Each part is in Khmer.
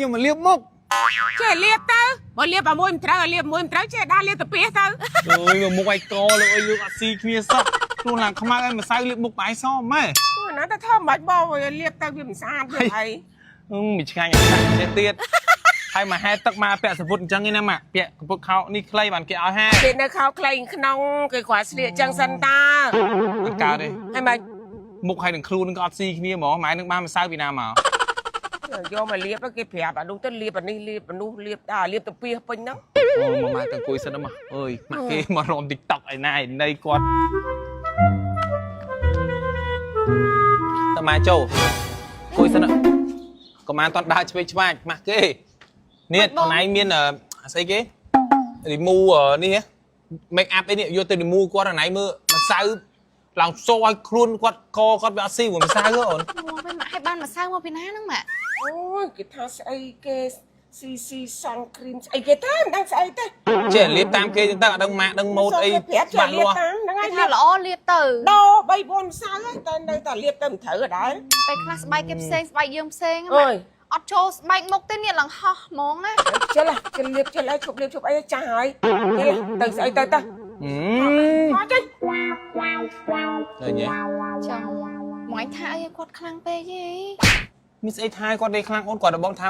យកមកលាបមុខ ចេះលាបទៅបើលាបអាមួយមិនត្រូវឲ្យលាបមួយមិនត្រូវចេះដើរលាបទៅពីទៅ អើយមកមុខឲ្យកលោកអើយលោកអត់ស៊ីគ្នាសោះខ្លួនឡើងខ្មៅឲ្យម្សៅលាបមុខបាយសម៉ែ អូណាតែធ្វើមិនបាច់បងលាបទៅវាមិនស្អាតវាអី អឺមិនឆ្ងាញ់អាសាច់ចេះទៀតហើយមកហែទឹកមកពាក់សពុតអញ្ចឹងឯណាម៉ាក់ពាក់កពុតខោនេះខ្លីបានគេឲ្យហែ គេនៅខោខ្លីក្នុងគេគ្រាន់ស្លៀកចឹងសិនតា អត់កើតទេ ហើយមក មុខហើយនឹងខ្លួននឹងក៏អត់ស៊ីគ្នាហ្មងម៉ែនឹងបានម្សៅពីណាមក យកមកលាបគេប្រាប់អានោះទៅលាបអានេះលាបអានោះលាបដល់លាបទៅពីពេញហ្នឹង អូមកម៉ែទៅអង្គុយសិនមកអើយម៉ាក់គេមករំ TikTok ឯណាឯណីគាត់តើម៉ែចូលអង្គុយសិនកុំអានតន់ដើរឆ្វេងឆ្វាចម៉ាក់គេនេះខ្លួនឯងមានអស្អីគេ remove នេះ make up អីនេះយកទៅ remove គាត់អាណៃមើលម្សៅឡើងសូឲ្យខ្លួនគាត់កគាត់វាអត់ស៊ីព្រោះម្សៅហ៎អូន មកវិញម៉ាក់ឲ្យបានម្សៅមកពីណាហ្នឹងម៉ាក់ អូយគេថាស្អីគេស៊ីស៊ីសង់គ្រីមស្អីគេទេមិនដឹងស្អីទេ ចេះលាបតាមគេចឹងទៅអត់ដឹងម៉ាក់ដឹងម៉ូតអី គេប្រាប់ចេះ ច្បាស់លាស់ លាបតាមហ្នឹងហើយ គេថាល្អលាបទៅ ដោ3 4ម្សៅហើយតែនៅតែលាបទៅមិនត្រូវអត់ដែរ ពេលខ្លះស្បែកគេផ្សេងស្បែកយើងផ្សេង អើ ម៉ាក់ យ អត់ចូលស្បែកមុខទេនេះឡើងហោះហ្មងណា ជិលជិលលាបជិលហើយឈប់លាបឈប់អីចាស់ហើយជិលទៅស្អីទៅទៅ ហឹ អត់ទេ មឃើញទេ ចង់មកឯងថាអីឲ្យគាត់ខ្លាំងពេកយី មានស្អីថាគាត់ទេខ្លាំងអូនគាត់ដល់បងថា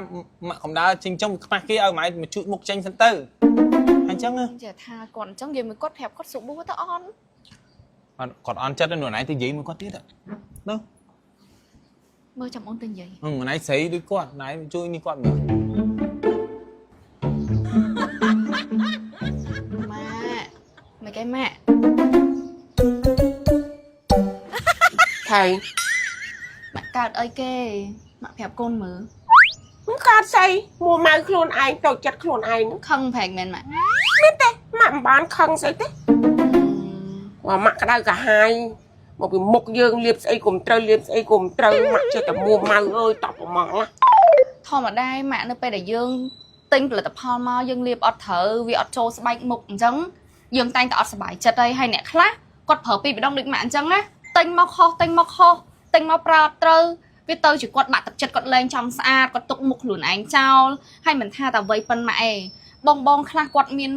ម៉ាក់កំដៅចិញ្ចឹមខ្មាស់គេឲ្យម៉ែមកជូតមុខចេញសិនទៅអញ្ចឹងណា ចេះថាគាត់អញ្ចឹងនិយាយមួយគាត់ប្រាប់គាត់សុបួទៅអន់ គាត់អន់ចិត្តនៅណៃទៅនិយាយមួយគាត់ទៀតទៅ មើលចាំអូនទៅនិយាយ ហឹមណៃស្រីដូចគាត់ណៃជួយនេះគាត់មើល ម៉ាក់មិនគេម៉ាក់ ថៃ ម៉ាក់កើតអីគេម៉ាក់ប្រាប់កូនមើល មិនកើតស្អីមួម៉ៅខ្លួនឯងទៅចិត្តខ្លួនឯង ខឹងប្រែកមែនម៉ាក់ មានទេម៉ាក់មិនបានខឹងស្អីទេវ៉ាម៉ាក់ក្តៅកាហាយមកពីមុខយើងលាបស្អីគុំត្រូវលាបស្អីគុំត្រូវម៉ាក់ចេះតែមួម៉ៅអើយតបប្រម៉ងណា ធម្មតាម៉ាក់នៅពេលដែលយើងទិញផលិតផលមកយើងលាបអត់ត្រូវវាអត់ចូលស្បែកមុខអញ្ចឹងយើងតែងតែអត់សប្បាយចិត្តហើយហើយអ្នកខ្លះគាត់ប្រើពីរម្ដងដូចម៉ាក់អញ្ចឹងណាទិញមកខុសទិញមកខុសទិញមកប្រើអត់ត្រូវវាទៅជាគាត់បាក់ទឹកចិត្តគាត់លែងចង់ស្អាតគាត់ទុកមុខខ្លួនឯងចោលហើយមិនថាតែវ័យប៉ុនម៉ាក់ឯងបងបងខ្លះគាត់មាន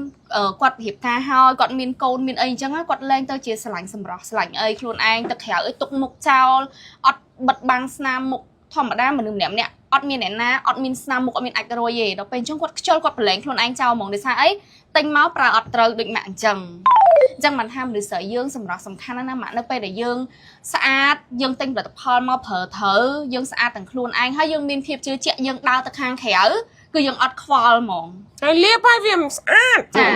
គាត់រៀបការហើយគាត់មានកូនមានអីអញ្ចឹងណាគាត់លែងទៅជាស្រឡាញ់សម្រស់ស្រឡាញ់អីខ្លួនឯងទៅក្រៅអីទុកមុខចោលអត់បិទបាំងស្នាមមុខធម្មតាមនុស្សម្នាក់ម្នាក់អត់មានអ្នកណាអត់មានស្នាមមុខអត់មានអាចរយទេដល់ពេលអញ្ចឹងគាត់ខ្ជិលគាត់ប្រឡែងខ្លួនឯងចោលហ្មងដោយសារអីទិញមកប្រើអត់ត្រូវដូចម៉ាក់អញ្ចឹងអញ្ចឹងមិនថាមនុស្សស្រីយើងសម្រស់សំខាន់ណាស់ណាម៉ាក់នៅពេលដែលយើងស្អាតយើងទិញផលិតផលមកប្រើត្រូវយើងស្អាតទាំងខ្លួនឯងហើយយើងមានភាពជឿជាក់យើងដើរទៅខាងក្រៅគឺយើងអត់ខ្វល់ហ្មង ហើយលាបហើយវាមិនស្អាត ចា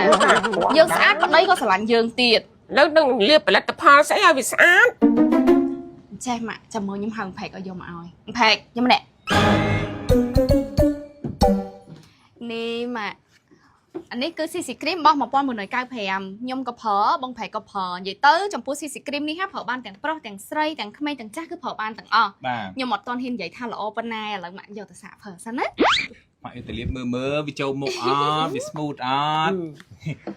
យើងស្អាតប្តីក៏ស្រឡាញ់យើងទៀត នៅនឹងលាបផលិតផលស្អីឲ្យវាស្អាត ចេះម៉ាក់ចាំមើលខ្ញុំហៅផែកឲ្យយកមកឲ្យផែកខ្ញុំម្នាក់នេះម៉ាក់អានេះគឺ CC cream របស់1995ខ្ញុំក៏ប្រើបងផែកក៏ប្រើនិយាយទៅចំពោះ CC cream នេះហាប្រើបានទាំងប្រុសទាំងស្រីទាំងក្មេងទាំងចាស់គឺប្រើបានទាំងអស់ បាទ ខ្ញុំអត់ទាន់ហ៊ាននិយាយថាល្អប៉ុណ្ណាឥឡូវម៉ាក់យកទៅសាកប្រើសិនណា ម៉ាក់យកទៅលាបមើលមើលវាចូលមុខអត់វា smooth អត់